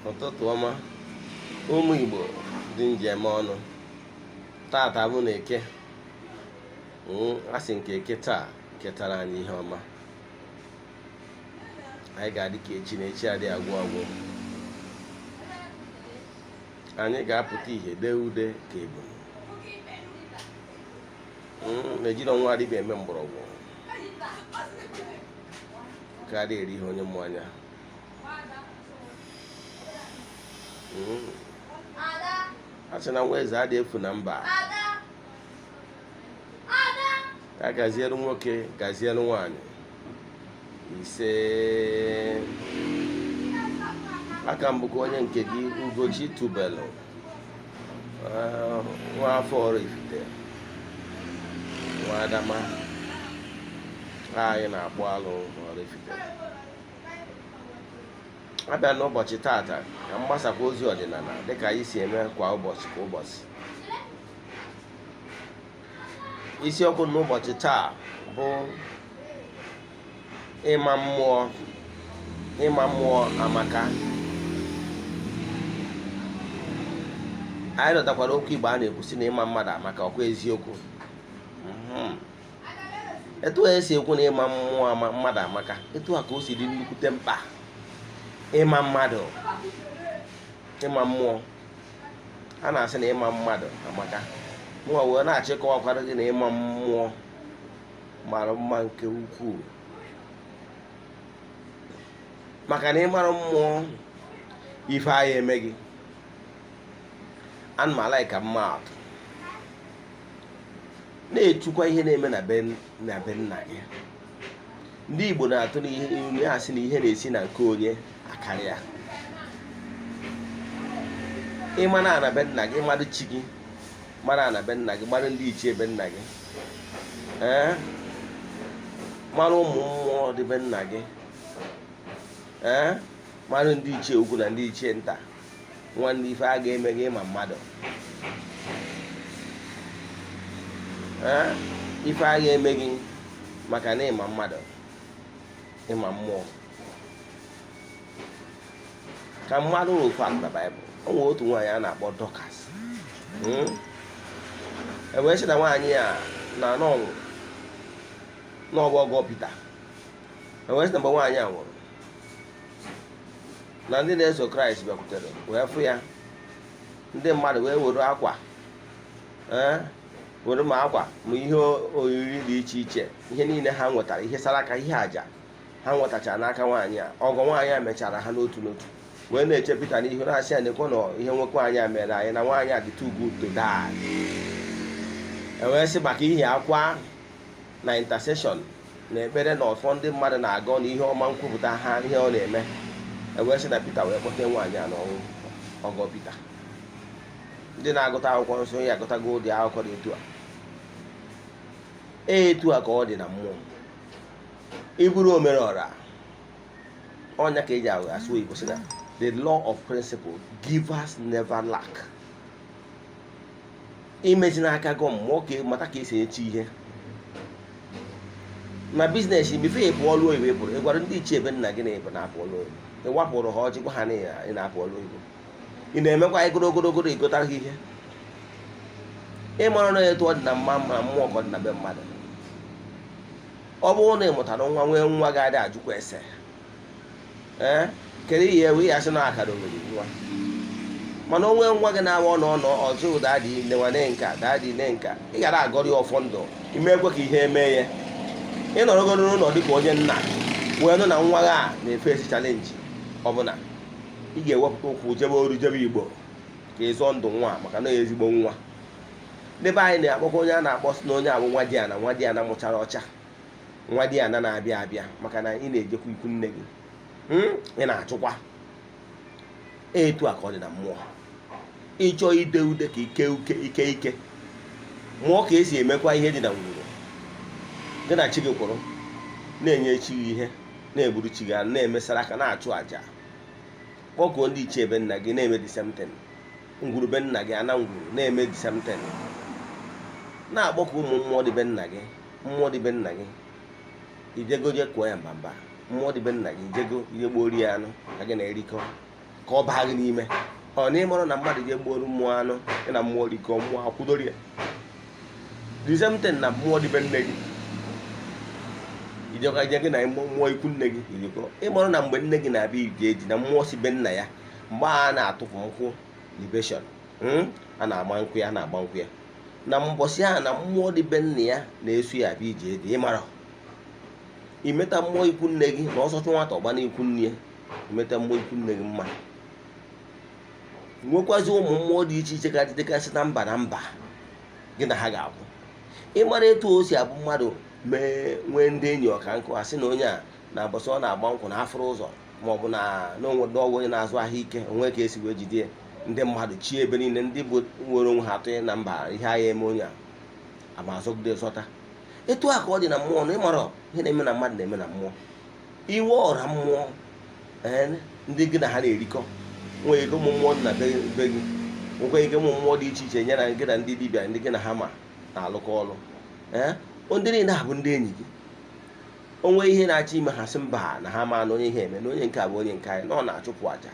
Ụtụtụ ọma, ụmụ Igbo dị njem ọnụ. Tata bụ na Eke. A sị nke Eke taa ketara anyị ihe ọma. Anyị ga-adị ka echi na echi adịghị agwụ agwụ. Anyị ga-apụta ihe dee ude ka ebunu. Na-ejiri ọnwa adịbịa eme mgbọrọgwụ ka adịghị eri ihe onye mụ anya. A sị na nwa eze adịghị efu na mba. Ya gaziere nwoke, gaziere nwaanyị. Ise, aka m bụkwa onye nke gị, Ugochi Tubelu, nwa afọ Oraifite, nwa Adama. Anyị na-akpụ alụ n'Oraifite. Abịa n'ụbọchị tata ka m gbasakwa ozi ọdịnala dịka anyị si eme kwa ụbọchị kwa ụbọchị. Isiokwu n'ụbọchị taa bụ ịma mmụọ. Ịma mmụọ amaka. Anyị nụtakwara okwu Igbo a na-ekwu sị na ịma mmadụ amaka. Ọkwa eziokwu? Etu a esi ekwu na ịma mmụọ ama mmadụ amaka, etu a ka o si dị nnukwute mkpa ịma mmadụ, ịma mmụọ. A na-asị na ịma mmadụ amaka, mụnwa wee na-achọ ịkọwakwara gị na ịma mmụọ mara mma nke ukwuu, maka na ịmara mmụọ, ife anyị eme gị. Ana m ala ka mma atụ na-etukwa ihe na-eme na be nna gị. Ndị Igbo na-atụ n'ihe na-asị na ihe na-esi na nke onye akarịa. Ịmara ana be nna gị, mmadụ chi gị, mara ana be nna gị, mara ndị ichie be nna gị, ee, mara ụmụ mmụọ dị be nna gị, ee, mara ndị ichie ukwu na ndị ichie nta. Nwanne, ife a ga-eme gị ịma mmadụ, ee, ife a ga-eme gị maka na ịma mmadụ, ịma mmụọ. Ka mmadụ ofu atụ na Baịbụl, o nwere otu nwaanyị a na-akpọ Dorcas. E wee sị na nwaanyị a na n'ọnwụ n'ọgbọ ọgọ Pita. E wee sị na mgbe nwaanyị a nwụrụ, na ndị na-eso Kraịst bịakwutere wee fụ ya. Ndị mmadụ wee were akwa, ee, were ma akwa ma ihe oriri dị iche iche, ihe niile ha nwetara, ihe saraka, ihe aja ha nwetachara n'aka nwaanyị a. Ọgọ nwaanyị a mechara ha n'otu n'otu, wee na-eche Pita n'ihu, na-asị ya, nekwe na ihe nwoke nwaanyị a mere anyị, na nwaanyị a dị too good to die. E wee sị maka ihi akwa na intercession na ekpere na ọfọ ndị mmadụ na-agọ na ihe ọma nkwupụta ha, ihe ọ na-eme. E wee sị na Pita wee kpọte nwaanyị a n'ọnwụ, ọgọ Pita. Ndị na-agụta akwụkwọ nsọ ya agụtago ụdị akụkọ dị etu a. Etu a ka ọ dị na mmụọ. Ịbụrụ omere ọra ọnya ka eji asụ oyibo sị na the law of principle, givers never lack. Imezi n'aka gị mmụọ ka mata ka esi echi ihe na business. Before ị pụọ ọlụ oyibo, ị pụrụ, ị gwara ndị ichie ebe nna gị na ị na-apụ ọlụ oyibo? Ị wapụrụ ha ọjị, gwa ha na ị na-apụ ọlụ oyibo? Ị na-emekwa egoro ogologo igotara ha ihe? Ịmara na etu ọ dị na mma ma mmụọ ka ọ dị na be mmadụ. Ọ bụrụ na ị mụtara nwa, nwee nwa ga-adị ajụkwa ese, ee, kedu ihe ewe ya sị na akara owere nwa? Mana onwe nwa gị na-awa ọnụ ọnụ ọzọ, daddy nwa nka, daddy ne nka, ị gara agọrọ ya ọfọ ndụ, ime ekwe ka ihe eme ya. Ị nọrọgoro n'ụlọ dịka onye nna wee nụ na nwa gị a na-efesi challenge ọbụla, ị ga-ewepụta ụkwụ jebe oru, jebe Igbo, ka ị zọọ ndụ nwa, maka na ezigbo nwa. Ndị be anyị na-akpọkwa onye a na-akpọ sị na onye abụ nwa di ana, nwa di ana mụchara ọcha, nwa di ana na-abịa abịa, maka na ị na-ejekwa ikwu nne gị, ị na-achụkwa. Etu a ka ọ dị na mmụọ. Ịchọ ide ude ka ike ike ike ike mụọ ka esi emekwa ihe dị na ngwuru gị na chi gị kwụrụ, na-enye chi gị ihe, na-egburu chi gị anụ, na-emesara aka, na-achụ àjà, kpọkuo ndị ichie ebe nna gị, na-eme the same thing. Ngwuru be nna gị, ana ngwuru, na-eme the same thing, na-akpọku ụmụ mmụọ dị be nna gị. Mmụọ dị be nna gị, ijego je kụọ ya mbamba. Mmụọ dị be nna gị, ijego ihe gbuori ya anụ ka gị na-erikọ. Ka ọ baa gị n'ime. Ọ na ịmarụ na mmadụ ga-egbuoru mmụọ anụ ya na mmụọ rikọ, mmụọ akwụdoro ya. The same thing na mmụọ dị be nne gị, ijekwa ije gị na mmụọ ikwu nne gị irikọ. Ịmarụ na mgbe nne gị na-abịa ije eji na mmụọ si be nna ya, mgbe a na-atụfu nkwụ libation, a na-agba nkwụ ya, na-agba nkwụ ya na mbọsị ahụ, na mmụọ dị be nna ya na-eso ya abịa ije ede. Ịmara imeta mmụọ ikwu nne gị na ọsọchụ nwata ọgba n'ikwu nne ya, imeta mmụọ ikwu nne gị mma. Nwekwazi ụmụ mmụọ dị iche iche ka dịgasị na mba na mba gị na ha ga-akwụ. Ịmara etu o si abụ mmadụ mee nwee ndị enyi ọka nkụ, asị na onye a na mbọsị ọ na-agba nkwụ na afụrụ ụzọ, ma ọ bụ na n'onwe ọgwụ onye na-azụ ahịa ike onwe ka esi wee jide ndị mmadụ chi ebe niile, ndị bụ nwere onwe ha atụghị na mba ihe agha eme onye a ama azọgide zọta. Etu a ka ọ dị na mmụọ, na ịmara ihe na-eme na mmadụ na-eme na mmụọ. Iwe ọra mmụọ, ee, ndị gị na ha na-erikọ nwere ike ụmụ mmụọ dị na be gị, nwekwa ike ụmụ mmụọ dị iche iche nye na gị na ndị dibịa, ndị gị na ha ma na-alụkọ ọrụ. Ee, ndị niile a bụ ndị enyi gị. Onwe ihe na-achọ ime, ha sị mba, na ha ma na onye ihe eme na onye nke a bụ onye nke anyị, na ọ na-achụpụ àjà.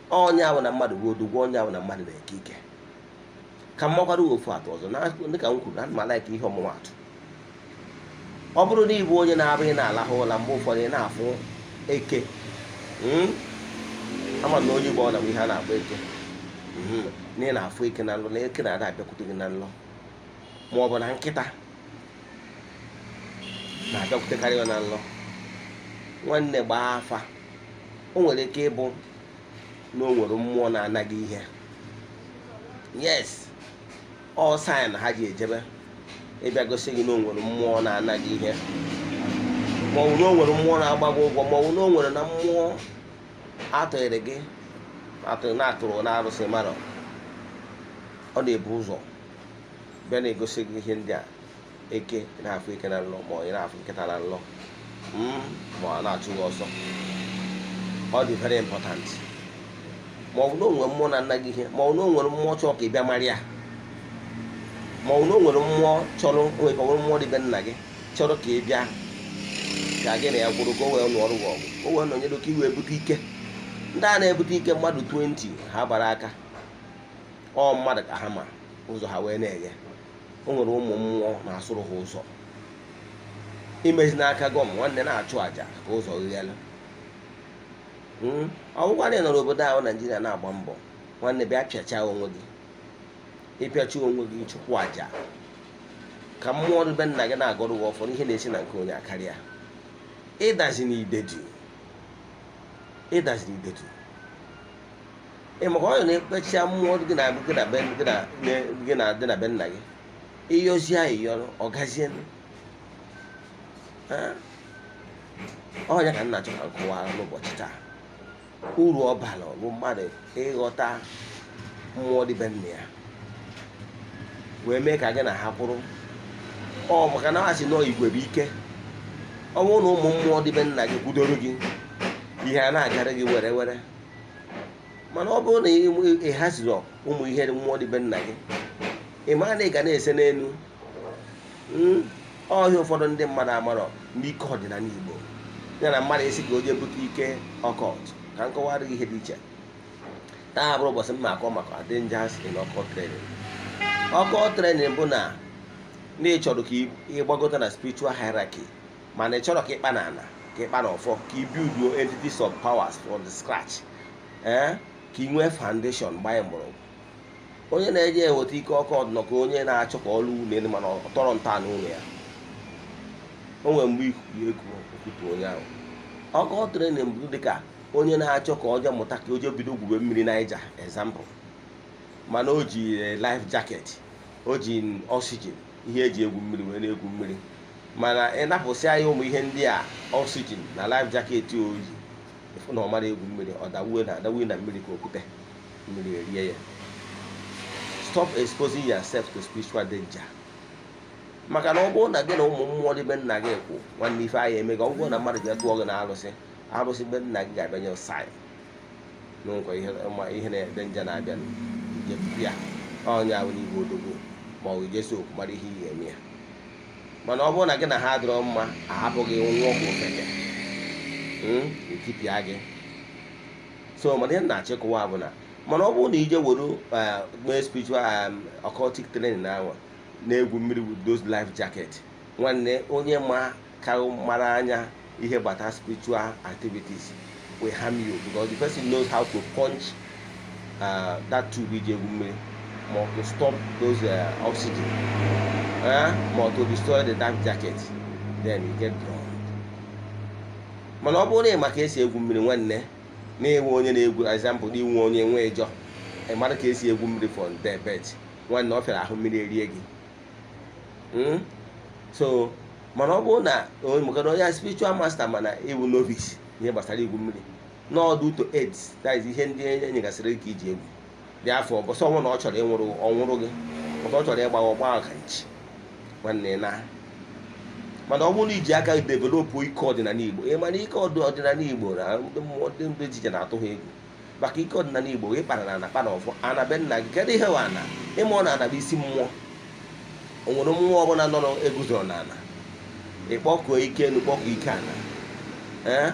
Onye ahụ na mmadụ bụ odogwu, onye ahụ na mmadụ na-eke ike. Ka m makwara ofu atụ ọzọ na dịka m kwuru, ana m a-like ihe ọmụmatụ. Ọ bụrụ na ịbụ onye na-abụ ị na-alahụ ụra, mgbe ụfọdụ ị na-afụ eke, ama na onye Igbo ọ na ihe a na-akpọ eke, na ị na-afụ eke na nlọ, na eke na-ada abịakwute gị na nlọ, ma ọ bụ na nkịta na-abịakwutekarị ya na nlọ, nwanne, gbaa afa. O nwere ike ịbụ na o nwere mmụọ na-anaghị ihe. Yes, ọ sign ha ji ejebe ịbịa gosi gị na o nwere mmụọ na-anaghị ihe, ma ọ bụ na o nwere mmụọ na-agba gị ụgwọ, ma ọ bụ na o nwere na mmụọ atụghịrị gị atụrụ na-atụrụ na arụsị mara. Ọ na-ebu ụzọ bịa na-egosi gị ihe ndị a: eke, ị na-afụ eke na nlọ, ma ọ ị na-afụ nkịta na nlọ, ma ọ na-achụ gị ọsọ. Ọ dị very important. Ma ọ bụ na o nwere mmụọ na-anaghị ihe, ma ọ bụ na o nwere mmụọ chọrọ ka ị bịa mara ya, ma ọ bụ na o nwere mmụọ chọrọ nwere ka ọ bụrụ mmụọ dị be nna gị chọrọ ka ị bịa ka gị na ya kwụrụ, ka o wee nụọrụ gị ọgụ, ka o wee nọnyere, ka ị wee bute ike. Ndị a na-ebute ike mmadụ 20 ha gbara aka, ọ mmadụ ka ha ma ụzọ ha wee na-eghe. O nwere ụmụ mmụọ na-asụrụ ha ụzọ. Imezi n'aka gọm, nwanne, na-achụ àjà ka ụzọ ghele. Ọ bụkwa na ị nọ n'obodo ahụ Naijiria na-agba mbọ, nwanne, bịa pịachaa onwe gị. Ịpịacha onwe gị, chụpụ àjà ka mmụọ be nna gị na-agọrọ gị ọfọdụ ihe na-esi na nke onye akarịa. Ịdazi n'idedu, ịdazi n'idedu ị, maka ọ na-ekpecha mmụọ gị na gị na be gị na gị na dị na be nna gị. Ịyọzie ayịyọrọ, ọ gazie. Ọnya ka nna chọrọ ka nkọwa n'ụbọchị taa. Uru ọ bara bụ mmadụ ịghọta mmụọ dị be nna ya wee mee ka gị na ha kwụrụ. Ọ maka na ha si nọọ igwe bụ ike. Ọ bụrụ na ụmụ mmụọ dị be nna gị kwudoro gị, ihe a na-agara gị were were. Mana ọ bụrụ na ị haziri ụmụ ihe mmụọ dị be nna gị, ị mara na ị ga na-ese n'elu ọhịa. Ụfọdụ ndị mmadụ amarọ n'ike ọdịnala Igbo ya na mmadụ esi ka o jee bute ike occult. Ka m kọwara gị ihe dị iche. Taa bụrụ ụbọchị m akọ maka dangers in occult training. Occult training bụ na na ị chọrọ ka ị gbagota na spiritual hierarchy, mana ị chọrọ ka ịkpa na ana, ka ịkpa na ọfọ, ka ị build entities of powers from the scratch, ee, ka ị nwee foundation, gbanye mgbọrọgwụ. Onye na-eje eweta ike occult nọ ka onye na-achọ ka ọlụ ụlọ elu, mana ọ tọrọ ntọala ụlọ ya. O nwere mgbe ikuku ya eku okwutu onye ahụ. Occult training bụ dịka onye na-achọ ka ọ jee mụta ka o jee bido gwube mmiri Niger, example, mana o ji life jacket, o ji oxygen, ihe eji egwu mmiri wee na-egwu mmiri. Mana ịnapụsịa ya ụmụ ihe ndị a, oxygen na life jacket o ji, ịfụ na ọ mara egwu mmiri, ọ dawue na adawue na mmiri ka okwute mmiri erie ya. Stop exposing yourself to spiritual danger, maka na ọ bụrụ na gị na ụmụ mmụọ dị be nna gị kwụ, nwanne, ife ahịa eme gị. Ọ bụrụ na mmadụ bịa tụọ gị na arụsị, arụsị be nna gị ga-abịanye sign n'nkwa ihe ma ihe na danger na-abịa ya. Ọnya ahụ n'igwe odogwu, ma ọ bụ jesi okwu mara ihe ị ga-eme ya. Mana ọ bụrụ na gị na ha adịrọ mma, ahapụ gị nwụọ ka ofeke, etipịa gị. So mana ihe m na-achịkọwa bụ na, mana ọ bụrụ na ije were mee spiritual occultic training na anwa na-egwu mmiri with those life jacket, nwanne, onye ma ka mara anya ihe gbata spiritual activities will harm you, because the person knows how to punch that tube iji egwu mmiri, ma to stop those oxygen, ma to destroy the life jacket, then you get drowned. Mana ọ bụrụ na ị ma ka esi egwu mmiri, nwanne, na-enwe onye na-egwu, example, na inwe onye nwe ịjọ, ị mara ka esi egwu mmiri from there bet, nwanne, ọ fịara ahụ mmiri erie gị. So mana ọ bụrụ na maka na onye spiritual master, mana ịwụ novice ihe gbasara igwu mmiri n'ọdụ to aids, that is ihe ndị e nyegasịrị ka iji egwu dị afọ ọbọsọ ọnwụ na ọ chọrọ ịnwụrụ, ọnwụrụ gị, maka ọ chọrọ ịgba ọgba ka nchi, nwanne, na mana ọ bụrụ na iji aka develop ike ọdịnala Igbo, ị mara ike ọdịnala Igbo na ndị mmụọ, ndị ndị ejije na-atụ ha egwu maka ike ọdịnala Igbo. Ị kpara na ana kpa na ọfọ ana be nna gị. Kedu ihe wa ana ịma? Ọ na ana bụ isi mmụọ. O nwere mmụọ ọbụla nọ eguzoro n'ala, ịkpọkuo ike enu, kpọkuo ike ana, ee,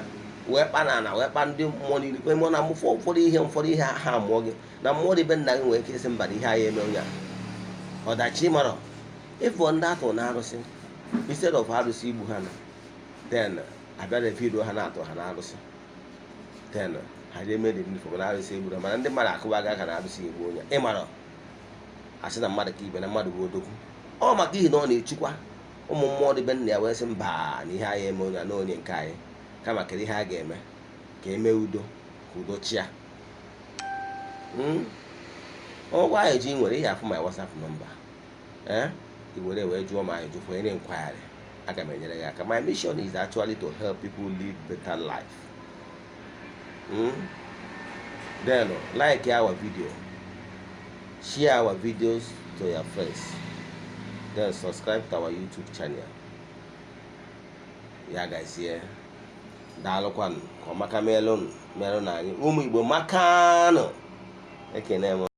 wee kpa na ana, wee kpa ndị mmụọ niile kwe mmụọ na mụfọ ụfọdụ ihe ha mụọ gị na mmụọ dị be nna gị nwere ike ịsị mba na ihe anyị eme onye a ọdachi mara ịfọ ndị atụ na arụsị. Instead of arụsị igbu ha na then abịa revido ha na-atụ ha na arụsị, then ha jee mee the uniform na arụsị egburu ha. Mana ndị mmadụ akụba gị aka na arụsị egbu onye ị mara asị na mmadụ ka ibe na mmadụ bụ odogwu. Ọ maka ihi na ọ na-echukwa ụmụ mmụọ dị be nna ya wee sị mba na ihe anyị eme onye a na onye nke anyị, kama kedu ihe a ga-eme ka eme udo, ka udo chịa. Ọgwa ajụjụ ị nwere, ihe afụ my WhatsApp number, ee, i were wee jụọ m ajụjụ for any inquiry, aga m enyere gị aka. My mission is actually to help people live better life. Then like our video, share our videos to your friends, then subscribe to our YouTube channel. Ya gazie, daalụkwanụ. Ka ọmaka meelụ meelụ na anyị ụmụ Igbo makanụ. Ekene m.